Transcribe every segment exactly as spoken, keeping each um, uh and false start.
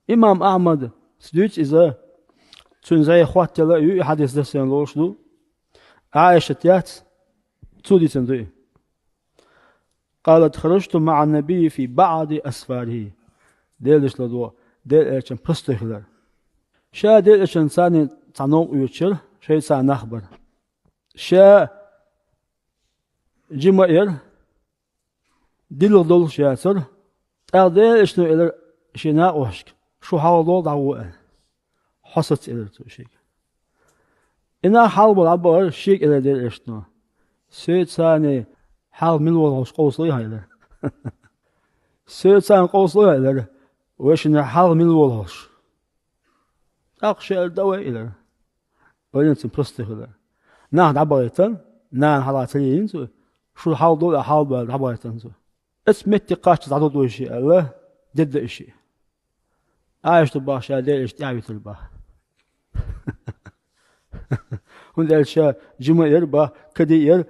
Имам Ахьмад дуьйцу иза, цуьнан зӀе хӀоттаелла а ю и хьадис, дасена лоруш ду. Ӏайшат яц, цо дийцина ду и. قالت: خرجت مع النبي في بعض أسفاره. Делан Элчанца Делан Элчан пусто хилар. Ша Делан Элчанца цхьана новкъа оьцуш яра, шайца нах бара. Ша жима а яра, дилха долуш яцара, тӀаккха Делан Элчано элира шен накъосташка: «Шу хьалха догӀу, дӀагӀо», — аьлла. «Хьо саца», — элира цо шега. И нах хьалха бара, дӀабахара, шега элира Делан Элчано: «Соьца хьалха мила волу хьо?» — элира. «Соьца къовсалой хьо?» — элира. «Вайшинна хьалха мила волу хьо?» — элира. ТӀаккха ша элира: «Давай», — элира. Ойла цуьнан пусто хилар. Нах дӀабахийтина, нана хьалха ца лелийна цо, шу хьалха догӀу, хьалха догӀу аьлла дӀабахийтина цо. Оцу метте кхаччалц дӀадодо ши аьлла, дедда и ши. Ӏайшата бах ша Делан Элча тӀаьхьавитира бах. ХӀунда аьлча ша жима а яра бах, кадий а яра,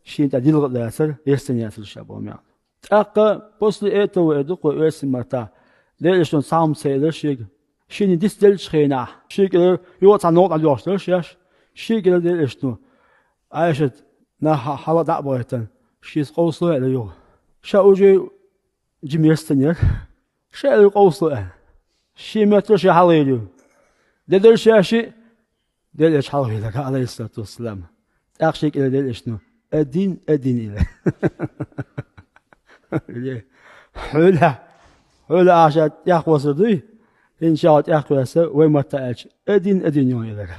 шена тӀехь дилха а дацара, ерстаний яцара ша боху маьӀна. ТӀаккха после этого, эр ду кхо оьрсийн маттахь, Делан Элчано цхьа хӀума ца элира шега. Шена дицделлачу хенахь, шега элира, юха цхьа новкъа дӀадоьлхуш дара шаьш, шега элира Делан Элчано: «Ӏайшат, нах хьалха дӀа а бахийтина, шеца къовсало», — элира юха. Ша уже жима ерстанера. Ша элира къовсало аьлла. Ши метр ша хьалха йийр ю. Де дара ша шиъ, Делан Элча хьалха йийлира, алейхиссалату вассалам. ТӀаккха шега элира Делан Элчано: «Один, один», — элира. Хьуьлахь, хьуьлахь ахьа ша тӀехвасар дуй, хӀинца ша хьо тӀехвесса, вай маттахь аьлча, один, один ю хьуна, элира.